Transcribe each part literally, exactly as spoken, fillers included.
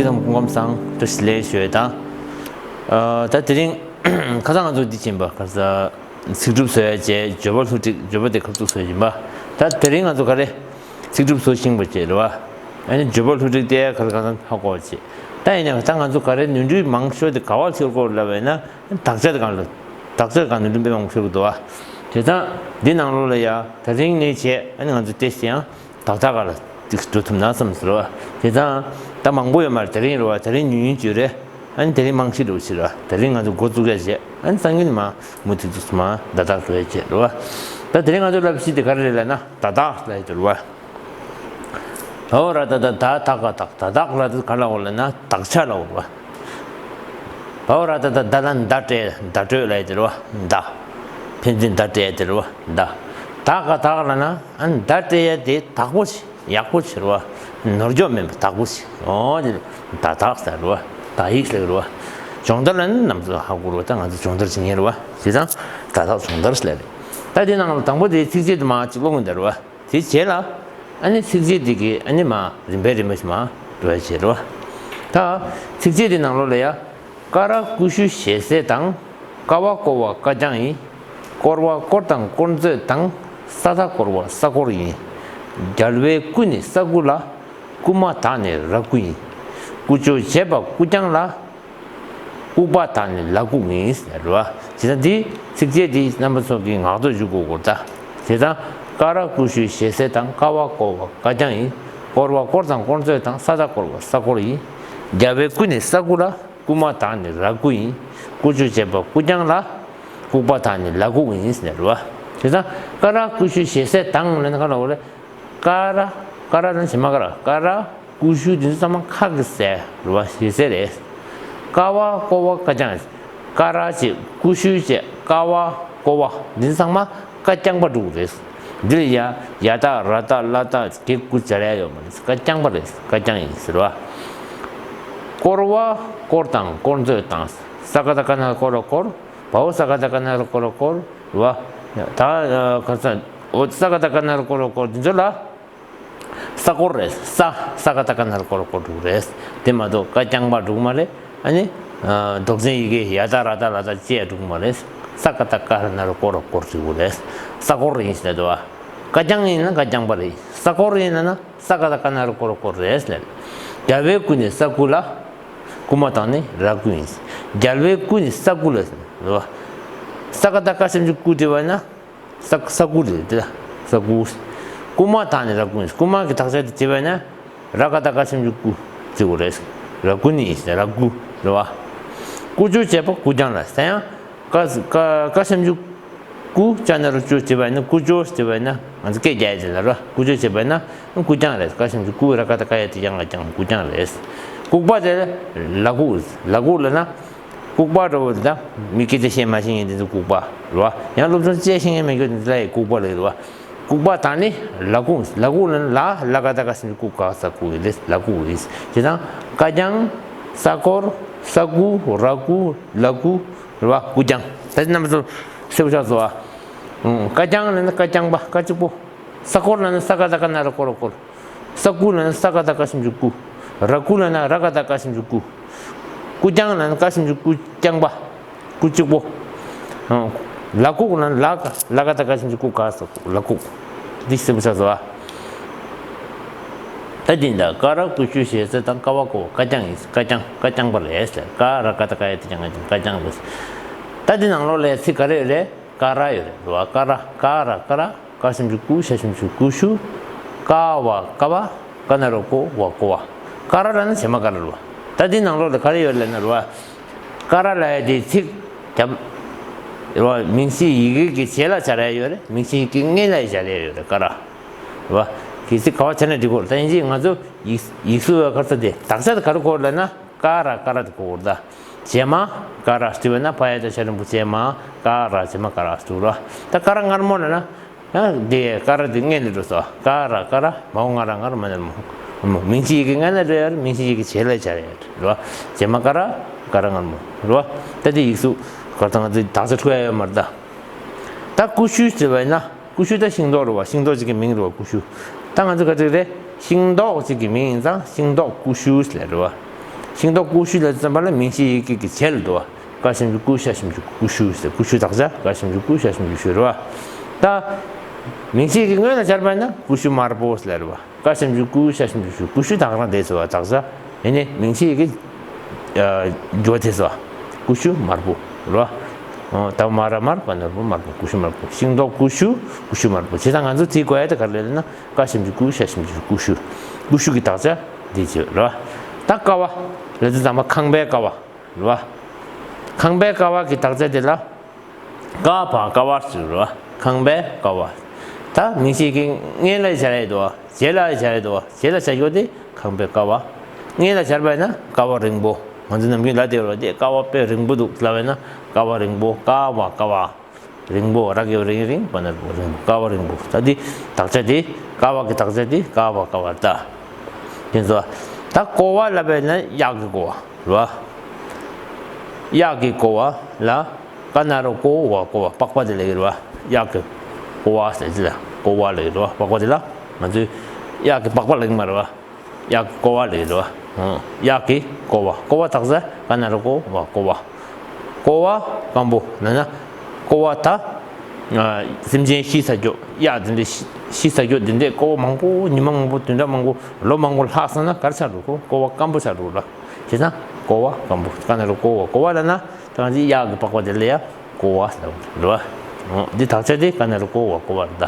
ཚང་མ་སྐུ་ཁམས་བཟང་། བཀྲ་ཤིས་བདེ་ལེགས་ཞུ་ཡས་དང་། ཨ། ད་དེ་རིང་ཁ་སང་ང་ཚོ་འདི་ཕྱིན་པ་ཁ་སང་ཚིག་གྲུབ་བཟོ་ཡ་བྱས། བརྗོད་པ་བསླུ་བྲིད། བརྗོད་པ་དེ་ཁ་ཐུག་བཟོ་བཞིན་པ། ད་དེ་རིང་ང་ཚོ་ག་རེ་ཚིག་གྲུབ་བཟོ་ཤེས་པ་བྱས་རེད་བ། ཨ་ནི་བརྗོད་པ་བསླུ་བྲིད་དེ་ག་རེ་གང་ཚང་ཧ་གོ་བ་བྱས། ད་ཡིན་ནའང་ད་ང་ཚོ་ག་རེ་ནོར་འཁྲུལ་མང་ཤོས་དེ་ག་བ་འཁྱེར་དགོས་ལབ་པ་ཡིན་ན། དག་ཆ་དེ་གང་ལ། དག་ཆ་གང་ནོར་འཁྲུལ་དཔེ་མང་པོ་འཁྱེར་གི་འདུག་བ། དེ་ཙང་འདི་ནང་ལོགས་ལ་ཡ་དེ་རིང་ནས་བྱས། ཨ་ནི་ང་ཚོ་ཏོག་ཙམ་ཡང་དག་ཆ་ག་ལ་ཏིག་འགྲོ་ཐུབ་ན་བསམ་ཟེར་བ། དེ་ཙང་ད་མང་པོ་ཡོད་མ་རེད། དེ་རིང་རེད་བ། དེ་རིང་ཉུང་ཉུང་ཅིག་རེད། ཨ་ནི་དེ་རིང་མང་ཤོས་འགྲོ་ཕྱིར་བ། དེ་རིང་ང་ཚོ་འགོ་བཙུགས་ཡ་བྱས། ཨ་ནི་སང་ཉིན་མ་མུ་མཐུད་དུ་མ་བརྡ་དག་འགྲོ་ཡ་བྱས་རེད་བ། ད་དེ་རིང་ང་ཚོ་ལབ་གཞི་དེ་ག་རེ་རེད་ལབ་ན། བརྡ་དག་ལབ་ཡ་དེ་རེད་བ། བ་འོག་ར་བཏགས་བདག་བདག་ད་ག་བདག་བདག་བདག་ལ་དེ་ག་ལ་འོག་ལ་ན་དག་ཆ་ལ་འོག་བ། བ་འོག་ར་བཏགས་བདག་བདག་ལ་བརྡ་སྤྲོད། བརྡ་སྤྲོད་ལ་ཡ་དེ་རེད་བ། བརྡ། ཕན་ཚུན་བརྡ་སྤྲད་ཡ་དེ་རེད་བ། བརྡ། ད་ག་བདག་ལ་ན། ཨ་ནི་བརྡ་སྤྲད་ཡ་དེ་དག་པོ་ཞིག་ཡག་པོ་ཞིག་རེད་བ། ནོར་འཇོག་མེད་པ་དག་པོ་ཞིག་འོ་དེ་བརྡ་དག་ཟེར་རེད་བ། བརྡ་ཡིག་ཟེར་རེད་བ། སྦྱོང་བརྡར་ལ་ནི་ནམ་ཚོད་ཧ་གོ་རེད་བ། ད་ང་ཚོ་སྦྱོང་བརྡར་བྱེད་མཁན་རེད་བ། བྱས་ཙང་བརྡ་དག་སྦྱོང་བརྡར་ཟེར་རེད། ད་དེ་ནང་ལ་དང་པོ་དེ་ཚིགས་བཅད་དུ་མ་གཅིག་ཀློག་མཁན་དེ་རེད་བ། དེ་རྗེས་ལ་ཨ་ནི་ཚིགས་བཅད་འདི་གི་ཨ་ནི་མ་རིམ་པས་རིམ་པས་མ་འགྲོ་ཡ་བྱེད་རོ། ད་ཚིགས་བཅད་འདི་ནང་ལོགས་ལ་ཡ། ཀ་ར་ཀུ་ཤུ་ཞལ་ཟས་དང་། ཀ་བ་ཀོ་བ་ཀ་རྐྱང་ཡིན། དཀོར་བ་དཀོར་དང་དཀོར་མཛོད་དང་། ས་ད་དཀོར་བ་ས་དཀོར་ཡིན། རྒྱལ་བའི་སྐུ་ནི་ས་སྐུ་ལ། སྐུ་མ་དག་ནི་ར་སྐུ་ཡིན། ཀུ་ཅོ་བྱས་པ་ཀུ་རྐྱང་ལ། ལྐུགས་པ་དག་ནི་ལ་ལྐུགས་ཡིན་ཟེར་བ། བྱས་ཙང་འདི་ཚིགས་བཅད་འདི་རྣམ་པ་ཚོ་གིས་ངག་ཐོག་ཞུ་དགོས་སྐོར་ད། བྱས་ཙང་ཀ་ར་ཀུ་ཤུ་ཞལ་ཟས་དང་། ཀ་བ་ཀོ་བ་ཀ་རྐྱང་ཡིན། དཀོར་བ་དཀོར་དང་དཀོར་མཛོད་དང་། ས་ད་དཀོར་བ་ས་དཀོར་ཡིན། རྒྱལ་བའི་སྐུ་ནི་ས་སྐུ་ལ། ལྐུགས་མ་དག་ནི་ར་ལྐུགས་ཡིན། ཀུ་ཅོ་བྱས་པ་ཀུ་རྐྱང་ལ། ལྐུགས་པ་དག་ནི་ལ་ལྐུགས་ཡིན་ཟེར་བ། བྱས་ཙང་ཀ་ར་ཀུ་ཤུ་ཞལ་ཟས་དང་ལབ་ན་ག་ལ་འོ་རེད། ཀ་ར། ཀ་ར་ལ་བྱེ་མ་ཀ་ར། ཀ་ར། ཀུ་ཤུ་འདི་ཚོ་ཚང་མ་ཁ་གི་ཟས་རེད་བ། ཞལ་ཟས་རེད། ཀ་བ་ཀོ་བ་ཀ་རྐྱང་། ཀ་ར་བྱས། ཀུ་ཤུ་བྱས། ཀ་བ་ཀོ་བ་འདི་ཚོ་ཚང་མ་ཀ་རྐྱང་པ་འགྲོ་གི་རེད། འདི་ལ་ཡ་ཡ་བཏགས་ར་བཏགས་ལ་བཏགས་གི་གུ་སྦྱར་ཡ་ཡོད་མ་རེད། ཀ་རྐྱང་པ་རེད། ཀ་རྐྱང་ཡིན་ཟེར་བ། དཀོར་བ་དཀོར་དང་དཀོར་མཛོད་དང་། ས་ཀ་བཏགས་སྐ་ན་རོ་ཀོ་རོ་དཀོར། བ་འོག་ས་ཀ་བཏགས་སྐ་ན་རོ་ཀོ་རོ་དཀོར། རེད་བ། ད་ག་ས་འོ་ས་ཀ་བཏགས་སྐ་ན་རོ་ཀོ་རོ་དཀོར་འདི་ཚོ་ལ། ས་དཀོར་རེད། ས། ས་ཀ་བཏགས་སྐ་ན་རོ་ཀོ་རོ་དཀོར་འགྲོ་གི་རེད། དེ་མ་གཏོགས་ཀ་རྐྱང་པ་འགྲོ་གི་མ་རེད། ཨ་ནི་ཨ་འདོགས་ཅན་ཡི་གེ་ཡ་བཏགས་ར་བཏགས་ལ་བཏགས་བཅས་འགྲོ་གི་མ་རེད། ས་ཀ་བཏགས་སྐ་ན་རོ་ཀོ་རོ་དཀོར་འགྲོ་གི་རེད། ས་དཀོར་ཡིན་ཟེར་འདུག་བ། ཀ་རྐྱང་ཡིན་ན་ཀ་རྐྱང་པ་རེད། ས་དཀོར་ཡིན་ན་ན་ས་ཀ་བཏགས་སྐ་ན་རོ་ཀོ་རོ་དཀོར་རེད་ཟེར། རྒྱལ་བའི་སྐུ་ནི་ས་སྐུ་ལ། ལྐུགས་མ་དག་ནི་ར་ལྐུགས་ཡིན། རྒྱལ་བའི་སྐུ་ནི་ས་སྐུ་ལ་ཟེར་འདུག་བ། ས་ཀ་བཏགས་སྐ་ཞབས་ཀྱུ་སྐུ་བྲིས་པ་ན། ས། ས་སྐུ་རེད་དེ། ས་སྐུ། ལྐུགས་མ་དག་ནི་ར་ལྐུགས་ཡིན། ལྐུགས་མ་གི་དག་ཆ་དེ་བྱས་པ་ན། ར་ཀ་བཏགས་སྐ་ཞབས་ཀྱུ་སྐུ་བྱེད་དགོས་རེད། ར་ལྐུགས་ནི་ཡིན། ར་ལྐུགས་རེད་བ། ཀུ་ཅོ་བྱས་པ་ཀུ་རྐྱང་ལ་ཟེར་ཡང་། ཀ། ཀ། ཀ་ཞབས་ཀྱུ་ཀུ། ཅ་ན་རོ་ཅོ་བྱས་པ་ན། ཀུ་ཅོ་བྱས་པ་ན། ང་ཚོ་སྐད་རྒྱག་ཡ་དེ་ལ་ར། ཀུ་ཅོ་བྱས་པ་ན་ཀུ་རྐྱང་རེད། ཀ་ཞབས་ཀྱུ་ཀུ། ར་ཀ་བཏགས་སྐ་ཡ་བཏགས་སྐྱ་ང་རྐྱང་། ཀུ་རྐྱང་རེད། ལྐུགས་པ་དེ་ལ་ལ་ལྐུགས། ལ་ལྐུགས་ལབ་ན། ལྐུགས་པ་འདྲ་བོ་དེ་དག་མི་སྐད་ཆ་བཤད་མ་ཤེས་མཁན་དེ་ཚོ་ལྐུགས་པ་རེད་བ། ཡང་སློབ་སྦྱོང་བྱེད་ཤེས་མཁན་མི་སྐད་དེ་ཚོ་ལ་ཡི་ལྐུགས་པ་ལབ་རེད་བ། ལྐུགས་པ་དག་ནི་ལ་ལྐུགས། ལ་ལྐུགས་ལབ་ན་ལ། ལ་ཀ་བཏགས་སྐ་ཞབས་ཀྱུ་ཀུ། ག་ས་ཀུ་ཡིན་རེད། ལ་ལྐུགས་ཡིན། བྱས་ཙང་ཀ་རྐྱང་། ས་དཀོར། ས་སྐུ། ར་སྐུ། ལ་སྐུ། རེད་བ། ཀུ་རྐྱང་། ད་ཅི་རྣམ་པ་ཚོ་གསལ་པོ་ཆགས་སོང་བ། ཀ་རྐྱང་ལབ་ན་ཀ་རྐྱང་པ། ཀ་གཅིག་པོ། ས་དཀོར་ལབ་ན་ས་ཀ་བཏགས་སྐ་ན་རོ་ཀོ་རོ་དཀོར། ས་སྐུ་ལབ་ན་ས་ཀ་བཏགས་སྐ་ཞབས་ཀྱུ་སྐུ། ར་སྐུ་ལབ་ན་ར་ཀ་བཏགས་སྐ་ཞབས་ཀྱུ་སྐུ། ཀུ་རྐྱང་ལབ་ན་ཀ་ཞབས་ཀྱུ་ཀུ་རྐྱང་པ། སྐུ་གཅིག་པོ། ལ་ལྐུགས་ལབ་ན་ལ་ཀ། ལ་ཀ་བཏགས་སྐ་ཞབས་ཀྱུ་ཀུ། ག་ས་ཀུ། ལ་ལྐུགས། འདི་གསལ་པོ་ཆགས་སོང་བ། ད་འདི་འདྲ། ཀ་ར་ཀུ་ཤུ་ཞལ་ཟས་དང་། ཀ་བ་ཀོ་བ་ཀ་རྐྱང་ཡིན། ཀ་རྐྱང་། ཀ་རྐྱང་པ་རེད་ཟེར། ཀ་ར་ཀ་བཏགས་སྐ་ཡ་བཏགས་སྐྱ་ང་རྐྱང་། ཀ་རྐྱང་རེད། ད་འདི་ནང་ལོགས་ལ་ཚིག་ག་རེ་ཡོད་རེད། ཀ་ར་ཡོད་རེད་བ། ཀ་ར། ཀ་ར། ཀ་ར། ཀ་ཞབས་ཀྱུ་ཀུ། ཤ་ཞབས་ཀྱུ་ཀུ་ཤུ། ཀ་བ། ཀ་བ། ཀ་ན་རོ་ཀོ་བ། ཀོ་བ། ཀ་ར་ལབ་ན་བྱེ་མ་ཀ་ར་རེད་བ། ད་འདི་ནང་ལོགས་ལ་ག་རེ་ཡོད་ལབ་ན་རེད་བ། ཀ་ར་ལབ་ཡ་དེ་ཚིག་རྒྱབ། རེད་བ། མིང་གཞི་ཡི་གེ་གི་རྗེས་ལ་སྦྱར་ཡ་ཡོད་རེད། མིང་གཞི་ཡི་གེ་སྔོན་ལ་སྦྱར་ཡ་ཡོད་རེད། ཀ་ར། རེད་བ། གལ་སྲིད་ག་བ་བྱས་ན་འགྲིག་གོ། ད་ཡིན་གཅིག་ང་ཚོ་ཡིག་ཡིག་གཟུགས་ཡོད་ག་ས་དེ་དག་ཆ་དེ་ག་རེ་གོ་ལབ་ན། ཀ་ར། ཀ་ར་དེ་གོ་དགོས་རེད་ད། བྱེ་མ་ཀ་ར་ཞེས་པ་ན་ཕ་ཡ་བཏགས་ཤ་རིང་པོ་བྱེ་མ། ཀ་ར། བྱེ་མ་ཀ་ར་ཞེས་པ་རེད། ད་ཀ་ར་མངར་མོ་ལབ་ན། ཡང་དེ་ཀ་ར་དེ་སྔོན་ལ་འགྲོ་སོང་། ཀ་ར། ཀ་ར། མ་འོག་ང་ར། ངར་མ་ནར་མོ། མོ། མིང་གཞི་ཡི་གེ་སྔ་ན་འགྲོ་ཡ་རེད། མིང་གཞི་ཡི་གེ་རྗེས་ལ་སྦྱར་ཡ་རེད་བ། བྱེ་མ་ཀ་ར། ཀ་ར་མངར་མོ་རེད་བ། ད་དེ་ཡིག་གཟུགས་ག་རེ་ད་ང་ཚོའི་དག་ཆ་འཁྲུག་ཡ་ཡོད་མ་རེད་ད། ད་ཀུ་ཤུ་ཟེར་བ་ཡིན་ན། ཀུ་ཤུ་ད་ཤིང་ཏོག་རེད་བ། ཤིང་ཏོག་ཅིག་གི་མིང་རེད་བ། ཀུ་ཤུ། ད་ང་ཚོ་ག་ཚོད་རེད། ཤིང་ཏོག་ཅིག་གི་མིང་ཡིན་ཙང་ཤིང་ཏོག་ཀུ་ཤུ་ཟེར་རེད་བ། ཤིང་ཏོག་ཀུ་ཤུ་ལ་ཙམ་པ་ལ་མིང་གཞི་ཡི་གེ་གི་རྗེས་ལ་འདུག་བ། ཀ་ཞབས་ཀྱུ་ཀུ་ཤ་ཞབས་ཀྱུ་ཀུ་ཤུ་ཟེར། ཀུ་ཤུ་དག་ཆ་ཀ་ཞབས་ཀྱུ་ཀུ་ཤ་ཞབས་ཀྱུ་ཤུ་རེད་བ། ད་མིང་གཞི་ཡི་གེ་སྔོན་ལ་སྦྱར་བ་ན་ཀུ་ཤུ་དམར་པོ་ཟེར་རེད་བ། ཀ་ཞབས་ཀྱུ་ཀུ་ཤ་ཞབས་ཀྱུ་ཤུ། ཀུ་ཤུ་དག་རང་དེ་ཟེར་བ་དག་ཆ། ཡིན་ནི་མིང་གཞི་ཡི་གེ་འགྱུར་བ་དེ་ཟེར་བ། ཀུ་ཤུ་དམར་པོ་རེད་བ། ཨོ། ད་དམར་དམར་པོ་དམར་པོ་དམར་པོ། ཀུ་ཤུ་དམར་པོ། ཤིང་ཏོག་ཀུ་ཤུ། ཀུ་ཤུ་དམར་པོ། བྱས་ཙང་ང་ཚོ་དེའི་དགོས་ཡ་དེ་ག་རེ་ལབ་ན། ཀ་ཞབས་ཀྱུ་ཀུ་ཤ་ཞབས་ཀྱུ་ཀུ་ཤུ། ཀུ་ཤུ་གི་དག་ཆ་འདི་བྱེད་རེད་བ། ད་ཀ་བ་ལ་ཙི་ཚང་མ་ཁང་པའི་ཀ་བ་རེད་བ། ཁང་པའི་ཀ་བ་གི་དག་ཆ་དེ་ལ་ཀ་བ་ཀ་བ་ཟེར་རེད་བ། ཁང་པའི་ཀ་བ། ད་མིང་གཞི་གི་སྔོན་ལ་སྦྱར་ཡ་འདུག་བ། རྗེས་ལ་སྦྱར་ཡ་འདུག་བ། རྗེས་ལ་སྦྱར་རྒྱུ་དེ་ཁང་པའི་ཀ་བ། སྔོན་ལ་སྦྱར་བ་ཡིན་ན་ཀ་བ་རིང་པོ། ང་ཚོ་ནམ་རྒྱུན་ལབ་བསྡད་ཡོད་རེད་བ། དེ་ཀ་བ་དཔེ་རིང་པོ་འདུག་ལབ་པ་ཡིན་ན་ཀ་བ་རིང་པོ། ཀ་བ་ཀ་བ། རིང་པོ། ར་གི་ར་རིང་། པ་ན་རིང་པོ། ཀ་བ་རིང་པོ། ད་འདི་དག་ཆ་དེ་ཀ་བ་གི་དག་ཆ་དེ་ཀ་བ་ཀ་བ་རེད་ད། དེ་ཚོ། ད་ཀོ་བ་ལབ་པ་ཡིན་ན་གཡག་གི་ཀོ་བ་རེད་བ། གཡག་གི་ཀོ་བ་ལ་ཀ་ན་རོ་ཀོ་བ་ཀོ་བ། པགས་པ་དེ་ལབ་ཀྱི་རེད་བ། གཡག་གི་ཀོ་བ་ཟེར་གྱི་ལ་ཀོ་བ་ལབ་ཀྱི་རེད་བ། པགས་པ་དེ་ལ་ང་ཚོས་གཡག་གི་པགས་པ་ལབ་ཀྱི་མ་རེད་བ། གཡག་གི་ཀོ་བ་ལབ་ཀྱི་རེད་བ། ཨོ། གཡག་གི་ཀོ་བ། ཀོ་བ་དག་ཆ་ཀ་ན་རོ་ཀོ་བ་ཀོ་བ། ཀོ་བ་སྐམ་པོ་ན་ན། ཀོ་བ་ད་ཨ་སེམས་ཅན་ཤི་ཚར་རྒྱུ། གཡག་དེ་འདྲ་ཤི་ཤི་ཚར་རྒྱུ་དེ་འདྲས་ཀོ་བ་མང་པོ་ཉི་མ་མང་པོ་བདུན་ཕྲག་མང་པོ་ལོ་མང་པོ་ལྷག་སོང་ན་ག་རེ་ཆགས་འགྲོ་གོ། ཀོ་བ་སྐམ་པོ་ཆགས་འགྲོ་ལ། བྱས་ཙང་ཀོ་བ་སྐམ་པོ། ཀ་ན་རོ་ཀོ་བ་ཀོ་བ་ལབ་ན་ད་གང་ཅི་གཡག་གི་པགས་པ་དེ་ལ་ཡ་ཀོ་བ་ཟེར་བ་རེད་བ། འོ། འདི་དག་ཆ་དེ་ཀ་ན་རོ་ཀོ་བ་ཀོ་བ་རེད་ད།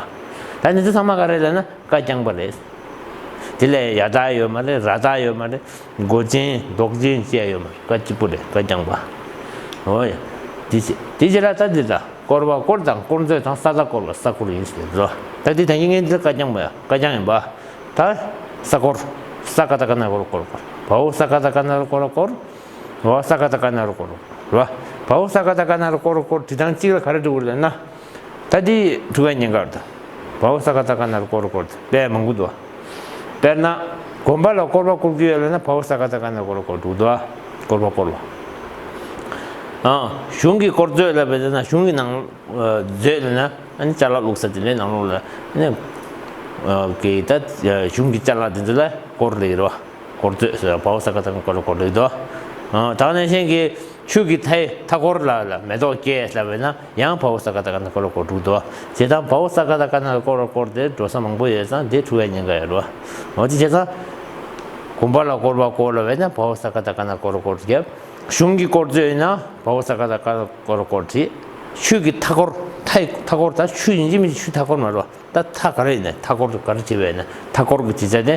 ད་འདི་ཚོ་ཚང་མ་ག་རེ་ལབ་ན་ཀ་རྐྱང་པ་རེད། དེ་ལ་ཡ་བཏགས་ཡོད་མ་རེད། ར་བཏགས་ཡོད་མ་རེད། མགོ་ཅན་འདོགས་ཅན་བཅས་ཡོད་མ་རེད། ཀ་གཅིག་པུ་རེད། ཀ་རྐྱང་པ། འོ་ཡ། དེ་ཅི་དེ་ཅི་ར་ད་འདི་ད་བསྐོར་བ་བསྐོར་དང་བསྐོར་མཛོད་དང་ས་ད་བསྐོར་བ་ས་བསྐོར་ཡིན་ཟེར་རོ། ད་འདི་ད་ཡིན་ངན་འདི་ཀ་རྐྱང་པ་ཡ་ཀ་རྐྱང་ཡིན་པ། ད་ས་བསྐོར། ས་ཀ་བཏགས་སྐ་ན་སྐོ་ར་སྐོར་བསྐོར། བའོ་ས་ཀ་བཏགས་སྐ་ན་རོ་སྐོ་ར་སྐོར། བའོ་ས་ཀ་བཏགས་སྐ་ན་རོ་སྐོ་ར་སྐོར། བའོ་ས་ཀ་བཏགས་སྐ་ན་རོ་སྐོ་ར་སྐོར། བྲིས་སྟངས་གཅིག་ལ་ག་རེ་འགྲིག་གི་རེད་ལབ་ན། ད་འདི་འཁྲུག་པའི་ཉེན་ཁ་རེད་ད། བའོ་ས་ཀ་བཏགས་སྐ་ན་རོ་སྐོ་ར་སྐོར་དཔེ་མང་པོ་འདུག་དཔེར་ན། དགོན་པ་ལ་སྐོར་བ་བསྐོར་རྒྱུ་ཡོད་ལབ་ན་བའོ་ས་ཀ་བཏགས་སྐ་ན་རོ་སྐོ་ར་སྐོར་འགྲིག་འདུག་སྐོར་བ་སྐོར་བ། ཨ། གཞུང་གི་སྐོར་མཛོད་ལབ་པ་ཡིན་ན་གཞུང་གི་ནང་མཛོད་ལབ་ན་ཨ་ནི་ཅ་ལག་བླུགས་ས་དེ་འདྲའི་ནང་ལོགས་ལ་ཨ་ནི། གི་ད་གཞུང་གི་ཅ་ལག་དེ་ཚོ་ལ་སྐོར་ལབ་ཀྱི་རེད་བ། སྐོར་མཛོད་ཟེར་བ་བའོ་ས་ཀ་བཏགས་སྐ་ན་སྐོ་ར་སྐོར་ལབ་ཀྱི་འདུག་ཨ། ད་ག་ནང་བཞིན་གྱི་ཆུ་གི་མཐའི་མཐའ་འཁོར་ལ་ལ་མེ་ཏོག་སྐྱེས་ལབ་པ་ཡིན་ན་ཡང་བའོ་ས་ཀ་བཏགས་སྐ་ན་སྐོ་ར་སྐོར་འགྲིག་འདུག་བྱས་ཙང་བའོ་ས་ཀ་བཏགས་སྐ་ན་སྐོ་ར་སྐོར་དེ་འགྲོ་ས་མང་པོ་ཡོད་ཙང་དེ་འཁྲུག་པའི་ཉེན་ཁ་ཡོད་རེད་བ། འོ་དེ་བྱས་ཙང་། དགོན་པ་ལ་སྐོར་བ་སྐོར་ལབ་པ་ཡིན་ན་བའོ་ས་ཀ་བཏགས་སྐ་ན་སྐོ་ར་སྐོར་བརྒྱབ། གཞུང་གི་སྐོར་མཛོད་ཡིན་ན་བའོ་ས་ཀ་བཏགས་སྐ་ན་སྐོ་ར་སྐོར་བྲིས། ཆུ་གི་མཐའ་འཁོར། མཐའི་མཐའ་འཁོར་ད་ཆུ་ཡིན་གཅིག་མིན་གཅིག་ཆུ་མཐའ་འཁོར་མ་རེད་བ། ད་མཐའ་ག་རེ་ཡིན་ན་མཐའ་འཁོར་ག་རེ་བྲིས་པ་ཡིན་ན་མཐའ་འཁོར་གྱི་བྲིས་ཚད་དེ་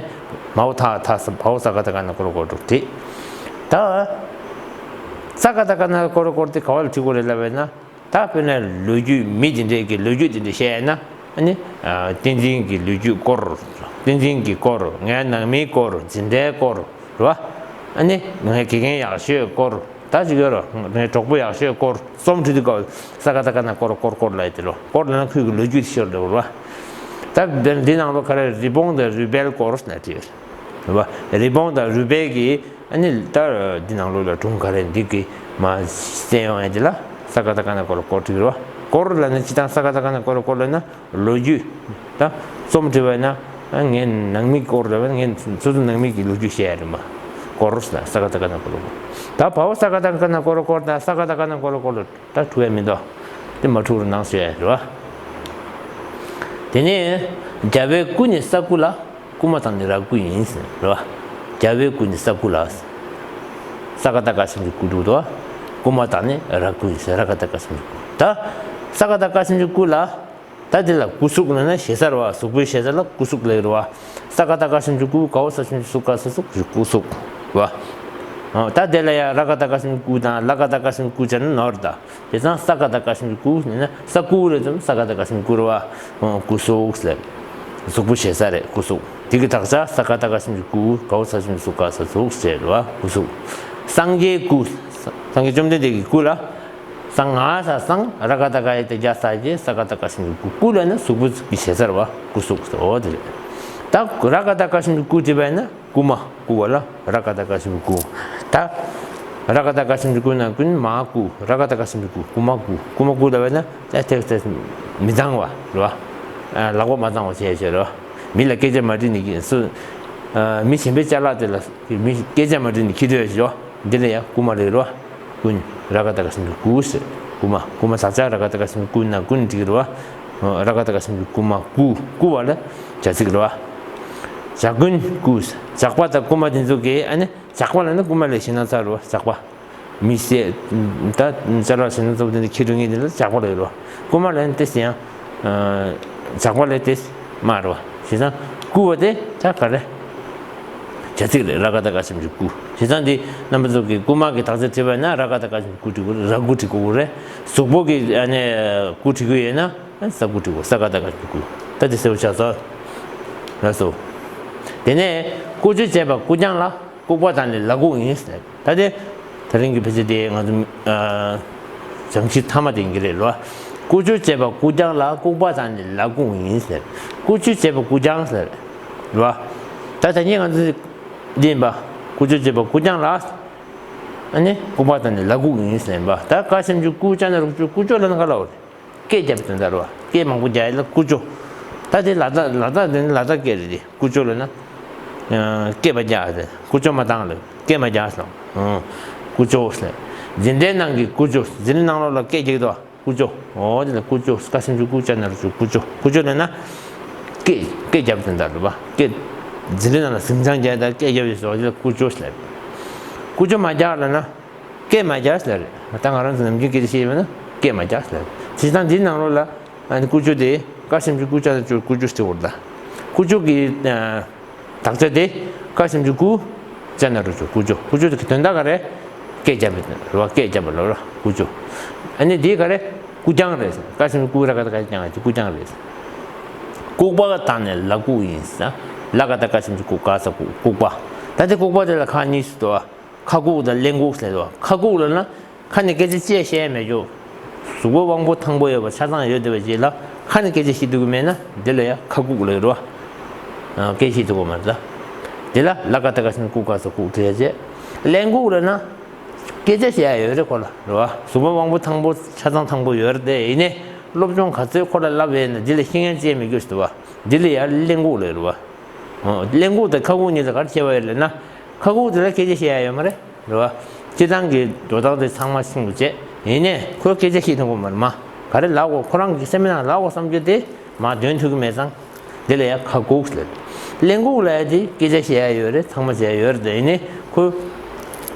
མའོ་ཐ་ཐ་ས་བའོ་ས་ཀ་བཏགས་སྐ་ན་སྐོ་ར་སྐོར་བྲིས། ད་ས་ཀ་བཏགས་སྐ་ན་སྐོ་ར་སྐོར་དེ་ག་བ་ལ་བྲིས་དགོས་རེད་ལབ་པ་ཡིན་ན། ད་དཔེར་ན་ལོ་རྒྱུས་མི་དེ་འདྲས་ཀྱི་ལོ་རྒྱུས་དེ་འདྲས་བཤད་ཡ་ན་ཨ་ནི། བསྟན་འཛིན་གྱི་ལོ་རྒྱུས་སྐོར། བསྟན་འཛིན་གྱི་སྐོར། ངའི་ནང་མིའི་སྐོར། འཛིན་གྲྭའི་སྐོར། རེད་བ། ཨ་ནི་ངའི་དགེ་རྒན་ཡག་ཤོས་སྐོར། ད་ཅིག་ཡོད་ར་ངའི་གྲོགས་པོ་ཡག་ཤོས་སྐོར་རྩོམ་བྲིས་དུས་སྐབས་ས་ཀ་བཏགས་སྐ་ན་སྐོ་ར་སྐོར་སྐོར་ལབ་ཡ་དེ་རེད། སྐོར་ལབ་ན་ཁོའི་གི་ལོ་རྒྱུས་དེ་ཤོར་འགྲོ་རེད་བ། ད་འདི་ནང་ལོགས་ག་རེ་རི་བོང་དང་རུས་སྦལ་སྐོར་ཟེར་ནས་བྲིས་རེད་བ། རི་བོང་དང་རུས་སྦལ་གྱི་ཨ་ནི་ད་འདི་ནང་ལོགས་ལ་སྒྲུང་ག་རེ་འདི་གི་མ་གསན་ཡོང་ཡ་འདི་ལ་ས་ཀ་བཏགས་སྐ་ན་སྐོ་ར་སྐོར་བྲིས་རེད་བ། སྐོར་ལབ་ན་སྤྱིར་བཏང་ས་ཀ་བཏགས་སྐ་ན་སྐོ་ར་སྐོར་ལབ་ན་ལོ་རྒྱུས། ད་རྩོམ་བྲིས་པ་ཡིན་ན་ངའི་ནང་མི་སྐོར་ལབ་ན་ངའི་སོ་སོ་ནང་མི་གི་ལོ་རྒྱུས་བཤད་ཡ་རེད་མ། སྐོར་ལབ་ས་ཀ་བཏགས་སྐ་ན་སྐོ་ར་སྐོར། ད་བའོ་ས་ཀ་བཏགས་སྐ་ན་སྐོ་ར་སྐོར་དང་ས་ཀ་བཏགས་སྐ་ན་སྐོ་ར་སྐོར་ལ་ད་འཁྲུག་ཡ་མི་འདུག་དེ་མ་འཁྲུག་རུ་གནང་ཟེར་ཡ་རེད་བ། དེ་ནས་རྒྱལ་བའི་སྐུ་ནི་ས་སྐུ་ལ། སྐུ་མ་དང་ནི་ར་སྐུ་ཡིན་ཟེར་རེད་བ། རྒྱལ་བའི་སྐུ་ནི་ས་སྐུ་ལ། ས་ཀ་བཏགས་སྐ་ཞབས་ཀྱུ་སྐུ་འདུག་དོ། སྐུ་མ་དང་ནི་ར་སྐུ་ཡིན་ཟེར། ར་ཀ་བཏགས་སྐ་ཞབས་ཀྱུ་སྐུ། ད་ས་ཀ་བཏགས་སྐ་ཞབས་ཀྱུ་སྐུ་ལ། ད་དེ་ལ་སྐུ་གཟུགས་ལབ་ན་ཞེ་ས་རེད་བ། གཟུགས་པོའི་ཞེ་ས་ལ་སྐུ་གཟུགས་ལབ་རེད་བ། ས་ཀ་བཏགས་སྐ་ཞབས་ཀྱུ་སྐུ། གའོ་ས་ཞབས་ཀྱུ་སུ་ག་ས་སུ་སྐུ་གཟུགས་བ། ད་དེ་ལ་ཡང་ར་ཀ་བཏགས་ར་ཀ་ཞབས་ཀྱུ་རྐུ་དང་ལ་ཀ་བཏགས་ལ་ཀ་ཞབས་ཀྱུ་རྐུ་བྱས་ན་ནོར་ད། དེ་ཙང་ས་ཀ་བཏགས་སྐ་ཞབས་ཀྱུ་སྐུ་ལབ་ན་ས་སྐུ་རེད་དམ། ས་ཀ་བཏགས་སྐ་ཞབས་ཀྱུ་སྐུ་རེད་བ། སྐུ་གཟུགས་ཟེར། གཟུགས་པོ་ཞེ་ས་རེད། སྐུ་གཟུགས། དེ་གི་དག་ཆ་ས་ཀ་བཏགས་སྐ་ཞབས་ཀྱུ་སྐུ། གའོ་ས་ཞབས་ཀྱུ་སུ་ག་ས་གཟུགས་ཟེར་བ། སྐུ་གཟུགས། སངས་རྒྱས་སྐུ། སངས་རྒྱས་བཅོམ་ལྡན་འདས་ཀྱི་སྐུ་ལ། ས་ང་ས་སང་། ར་ཀ་བཏགས་ར་ཀ་ཡ་བཏགས་རྒྱ་ས་རྒྱས། ས་ཀ་བཏགས་སྐ་ཞབས་ཀྱུ་སྐུ། སྐུ་ལབ་ན་གཟུགས་པོ་གི་ཞེ་ས་རེད་བ། སྐུ་གཟུགས་ཟེར་འོ་དེ་རེད། ད་ར་ཀ་བཏགས་ར་ཀ་ཞབས་ཀྱུ་སྐུ་བྲིས་པ་ཡིན་ན། རྐུ་མ་རྐུ་བ་ལ་ར་ཀ་བཏགས་ར་ཀ་ཞབས་ཀྱུ་རྐུ། ད་ར་ཀ་བཏགས་ར་ཀ་ཞབས་ཀྱུ་རྐུ་ན་རྐུན་མ་རྐུ། ར་ཀ་བཏགས་ར་ཀ་ཞབས་ཀྱུ་རྐུ། རྐུ་མ་རྐུ། རྐུ་མ་རྐུ་ལབ་པ་ན་ད་ཐེག་ཐེག་མི་གཙང་བ་རེད་བ། ལག་པ་མ་གཙང་བ་བྱས་བྱས་རེད་བ། མི་ལ་སྐད་ཆ་མ་དྲིས་ནས་སུ་ མི་གཞན་པའི་ཅ་ལག་དེ་ལ་མི་སྐད་ཆ་མ་དྲིས་ནས་ཁྱེར་འགྲོ་ཡ་ཞིག་ཡོད། འདི་ལ་ཡ་རྐུ་མ་ལབ་ཀྱི་རེད་བ། རྐུན། ར་ག་བཏགས་ག་ཞབས་ཀྱུ་རྐུ་ཟེར། རྐུ་མ། རྐུ་མ་དག་ཆ་ར་ག་བཏགས་ག་ཞབས་ཀྱུ་རྐུ་ན་རྐུན་འགྲིག་གི་རེད་བ། ར་ག་བཏགས་ག་ཞབས་ཀྱུ་རྐུ་མ་རྐུ། རྐུ་བ་ལ་བྱ་ཚིག་རེད་བ། ཇག་རྐུན་རྐུ་ཟེར། ཇག་པ་དང་རྐུ་མ་དེ་ཚོ་གིས་ཨ་ནི་ཇག་པ་ལབ་ན་རྐུ་མ་ལས་ཞེད་སྣང་ཚ་རེད་བ། ཇག་པ། མི་བསད། ད་ཅ་ལག་ཟེར་ན་གཙོ་བོ་དེ་འདྲ་ཁྱེར་འགྲོ་མཁན་དེ་ལ་ཇག་པ་ལབ་ཀྱི་རེད་བ། རྐུ་མ་ལབ་ན་དེ་ཡང་ཇག་པ་ལབ་དེ་མ་རེད་བ། བྱས་ཙང་རྐུ་བ་དེ་ད་ག་རེ། བྱ་ཚིག་རེད། ར་ག་བཏགས་ར་ག་ཞབས་ཀྱུ་རྐུ། བྱས་ཙང་དེ་རྣམ་པ་ཚོ་གིས་རྐུ་མ་གི་དག་ཆ་བྲིས་པ་ཡིན་ན་ར་ག་བཏགས་ར་ག་ཞབས་ཀྱུ་རྐུ་བྲིས་དགོས་རེད། ར་རྐུ་བྲིས་དགོས་རེད། གཟུགས་པོ་གི་ཨ་ནི་རྐུ་བྲིས་དགོས་ཡོད་ན་ས་རྐུ་བྲིས་དགོས། ས་ག་བཏགས་སྐ་ཞབས་ཀྱུ་སྐུ། ད་དེ་གསལ་པོ་ཆགས་སོང་། ལགས་སོ། དེ་ནས་རྐུ་ཅོ་བྱས་པ་རྐུ་རྐྱང་ལ། ལྐུགས་པ་དང་ནི་ལ་ལྐུགས་ཡིན་ཟེར། ད་དེ་དེ་རིང་གི་ཕལ་ཆེར་དེ་ང་ཚོ་ཨ་སྦྱང་གཞི་མཐའ་མ་དེ་ཡིན་གྱི་རེད་ལོ། རྐུ་ཅོ་བྱས་པ་རྐུ་རྐྱང་ལ། ལྐུགས་པ་དང་ནི་ལ་ལྐུགས་ཡིན་ཟེར། རྐུ་ཅོ་བྱས་པ་རྐུ་རྐྱང་ཟེར་ལོ། ད་ད་ནི་ང་ཚོ་འདི་ཡིན་པ། རྐུ་ཅོ་བྱས་པ་རྐུ་རྐྱང་ལ། ཨ་ནི་ལྐུགས་པ་དང་ནི་ལ་ལྐུགས་ཡིན་ཟེར་ཡིན་པ། ད་སྐ་ཞབས་ཀྱུ་སྐུ། ཅ་ན་རོ་ཀོ་ཅོ། ལྐུགས་ཅོ་ལབ་ན་ག་ལབ་རེད། སྐད་རྒྱབ་དོན་དག་རེད་བ། སྐད་མང་པོ་རྒྱག་ཡ་ལ་ལྐུགས་ཅོ། ད་དེ་ལ་དྭགས་ལ་དྭགས་དེ་ནི་ལ་དྭགས་སྐད་རེད་དེ། ལྐུགས་ཅོ་ལབ་ན། ཨ་སྐད་མ་རྒྱག་ཟེར། ལྐུགས་ཅོ་མ་བཏང་ལབ། སྐད་མ་རྒྱག་ཟེར། ཨ་ལྐུགས་ཅོ་ཟེར། འཛིན་གྲྭའི་ནང་གི་ལྐུགས་ཅོ། འཛིན་གྲྭའི་ནང་ལོགས་ལ་སྐད་རྒྱག་གི་འདུག་བ། ལྐུགས་ཅོ། འོ་དེ་ལ་ལྐུགས་ཅོ། སྐ་ཞབས་ཀྱུ་སྐུ། ཅ་ན་རོ་ཀོ་ཅོ། ལྐུགས་ཅོ། ལྐུགས་ཅོ་ལབ་ན། སྐད་སྐད་རྒྱབ་དོན་དག་རེད་བ། སྐད། འཛིན་གྲྭའི་ནང་ལ་ཟིང་ཆ་རྒྱག་ཡ་ད་སྐད་རྒྱབ་ཡོད་ཟེར་བ་དེ་ལ་ལྐུགས་ཅོ་ཟེར། ལྐུགས་ཅོ་མ་རྒྱག་ལབ་ན། སྐད་མ་རྒྱག་ཟེར་རེད། ད་ང་རང་ཚོ་ནམ་རྒྱུན་སྐད་ཆ་བཤད་ཡོད་ན་སྐད་མ་རྒྱག་ཟེར། བྱས་ཙང་འདིའི་ནང་ལོགས་ལ་ཨ་ནི་ལྐུགས་ཅོ་དེ་སྐ་ཞབས་ཀྱུ་སྐུ། ཅ་ན་རོ་ཀོ། ལྐུགས་ཅོ་ཟེར་བ་རེད་ད། ལྐུགས་ཅོ་གི་ཨ་དག་ཆ་དེ་སྐ་ཞབས་ཀྱུ་སྐུ། ཅ་ན་རོ་ཀོ། ལྐུགས་ཅོ། ལྐུགས་ཅོ་དེ་གི་དོན་དག་ག་རེ། སྐད་རྒྱབ་པ་རེད་བ། སྐད་རྒྱབ་པ་ལབ་ར། ལྐུགས་ཅོ། ཨ་ནི་དེ་ག་རེ། རྐུ་རྐྱང་རེད། སྐ་ཞབས་ཀྱུ་སྐུ། ར་ག་བཏགས་རྐ་ཞབས་ཀྱུ་རྐྱང་། རྐུ་རྐྱང་རེད། ལྐུགས་པ་དང་ནི་ལ་ལྐུགས་ཡིན་ཟེར། ལ་ག་བཏགས་ལྐ་ཞབས་ཀྱུ་སྐུ། ཀ་ས་ལྐུགས། ལྐུགས་པ། ད་དེ་ལྐུགས་པ་དེ་ལ་ཁག་གཉིས་སུ་འདུག་བ། ཁ་ལྐུགས་དང་ཀླན་ལྐུགས་ཟེར་བ། ཁ་ལྐུགས་ལབ་ན་ཁ་ནས་སྐད་ཆ་བཤད་ཤེས་མེད་རྒྱུ། གཟུགས་པོ་དབང་པོ་ཐང་པོ་ཡོད་པ་ཆ་ཚང་ཡོད་བསྡད་པ་ཅིག་ལ་ཁ་ནས་སྐད་ཆ་བཤད་ཐུབ་ཀྱི་མེད་ན་དེ་ལ་ཡང་ཁ་ལྐུགས་ལབ་རེད་བ། ཨ་སྐད་བཤད་ཐུབ་ཀྱི་མ་རེད་ད། དེ་ལ་ལ་ག་བཏགས་ལྐ་ཞབས་ཀྱུ་ལྐུགས། ཀ་ས་ལྐུགས། བྲིས་ཡ་བྱས། ཀླན་ལྐུགས་ལབ་ན་སྐད་ཆ་བཤད་ཡ་ཡོད་རེད་ཁོ་ལ་རེད་བ། གཟུགས་པོ་དབང་པོ་ཐང་པོ་ཆ་ཚང་ཐང་པོ་ཡོད་རེད་དེ། ཡིན་ནའི་སློབ་སྦྱོང་ག་ཚོད་ཁོ་ལ་བསླབས་ཡོད་ན་དེ་ལ་ཤེས་ཡོན་ཅན་མེད་རྒྱུ་ཞིག་འདུག་བ། དེ་ལ་ཡང་ཀླན་ལྐུགས་ལབ་རེད་བ། ཨོ། ཀླན་ལྐུགས་དང་ཁ་ལྐུགས་གཉིས་ལ་ག་རེ་ཁྱད་པར་ཡོད་ལབ་ན། ཁ་ལྐུགས་དེ་ལ་སྐད་ཆ་བཤད་ཡ་ཡོད་མ་རེད། རེད་བ། སྤྱིར་བཏང་གི་འགྲོ་སྟངས་དེ་ཚང་མ་ཤེས་དགོས་བྱས། ཡིན་ནའི་ཁོས་སྐད་ཆ་བཤད་ཐུབ་ཀྱི་མ་རེད་མ། ག་རེ་ལབ་དགོས། ཁོ་རང་གི་སེམས་ནང་ལབ་དགོས་བསམ་རྒྱུ་དེ་མར་འདོན་ཐུབ་ཀྱི་མེད་ཙང་། དེ་ལ་ཡང་ཁ་ལྐུགས་ཟེར། ཀླན་ལྐུགས་ལབ་ཡ་དེ་སྐད་ཆ་བཤད་ཡ་ཡོད་རེད། ཚང་མ་བྱེད་ཡ་ཡོད་རེད་དེ། ཡིན་ནའི་ཁོས་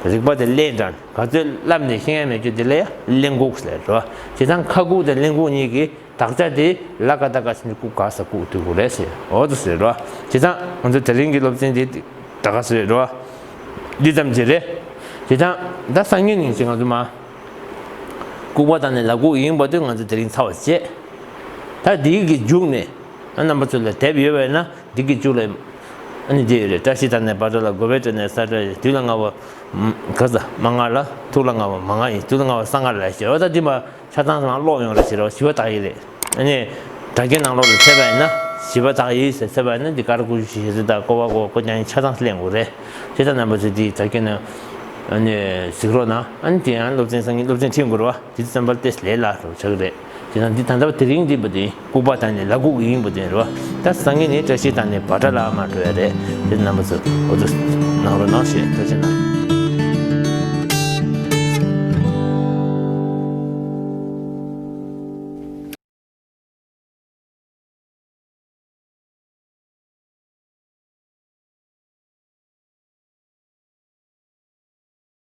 རིག་པ་དེ་ཀླད་དྲགས་ག་ཚོད་བསླབས་ནས་ཤེས་ཡ་མེད་རྒྱུ་དེ་ལ་ཡང་ཀླན་ལྐུགས་ཟེར་རེད་བ། བྱས་ཙང་ཁ་ལྐུགས་དང་ཀླན་ལྐུགས་གཉིས་ཀྱི་དག་ཆ་དེ་ལ་ག་བཏགས་ལྐ་ཞབས་ཀྱུ་ལྐུགས། ཀ་ས་ལྐུགས། དེ་གོ་རེད་ཟེར། འོ་དེ་ཟེར་རོ། བྱས་ཙང་ང་ཚོ་དེ་རིང་གི་སློབ་ཚན་དེ་ད་ག་ཟེར་རོ། འདི་ཙམ་གྱིས་རེད། བྱས་ཙང་ད་སང་ཉིན་ནས་ཅིག་ང་ཚོ་མ། ལྐུགས་པ་དང་ནི་ལ་ལྐུགས་ཡིན་པ་དེ་ང་ཚོ་དེ་རིང་ཚར་བ་བྱས། ད་འདི་གི་མཇུག་ནས་ཨ་རྣམ་པ་ཚོ་ལ་དེབ་ཡོད་པ་ཡིན་ན་འདི་གི་མཇུག་ལ་ཨ་ནི་འདི་ཡོད་རེད། བཀྲ་ཤིས་དང་ནི་བ་ཊ་ལ། དགོ་པའི་སྒྲ་ནི་ས་སྒྲ་ཡི། དུས་ལ་ང་བ་ག་ས་མ་ང་ལ། ཐུག་ལ་ང་བ་མ་ང་ཡིན། དུས་ལ་ང་བ་ས་ང་ལ་ཞེས་པ་ད་འདི་མ། ཆ་ཚང་ཚང་ཀློག་ཡོང་རེ་བྱེད་རོགས། བཞི་པ་དག་ཡིག་རེད། ཨ་ནི། སྒྲ་སྐྱེད་ནང་ལོགས་ལ་ཕེབས་པ་ཡིན་ན། བཞི་པ་དག་ཡིག་ཟེར་ཕེབས་པ་ཡིན་ན་འདི་ཀ་ར་ཀུ་ཤུ་ཤེ་ཟི་ད་ཀོ་བ་ཀོ་ཀོ་ཀྱང་ཡིན། ཆ་ཚང་ལེན་དགོས་རེད། དེ་ལྟར་རྣམ་པ་ཚོས་འདི་སྒྲ་སྐྱེད་ནང་། ཨ་ནི། གཟིགས་རོགས་གནང་། ཨ་ནི་དེ་ཡང་སློབ་ཚན་སང་ཉིན་སློབ་ཚན་ཁྲིད་དགོས་རེད་བ། དེ་དུས་ཙམ་པར་ཏེ་ལས་སླ་རུ་ཆགས་ཀྱི་རེད། དེ་དང་འདི་ད་ལྟ་བ་དེ་རིང་འགྲིག་པ་དེ་ལྐུགས་པ་དང་ནི་ལ་ལྐུགས་ཡིན་པ་དེ་རེད་བ། ད་སང་ཉིན་ནི་བཀྲ་ཤིས་དང་ནི་བ་ཊ་ལ་མ་འགྲོ་ཡ་རེད། དེ་རྣམ་པ་ཚོས་འོ་ཚོད་གནང་རོགས་གནང་ཞེས་ཐུགས་རྗེ་གནང་།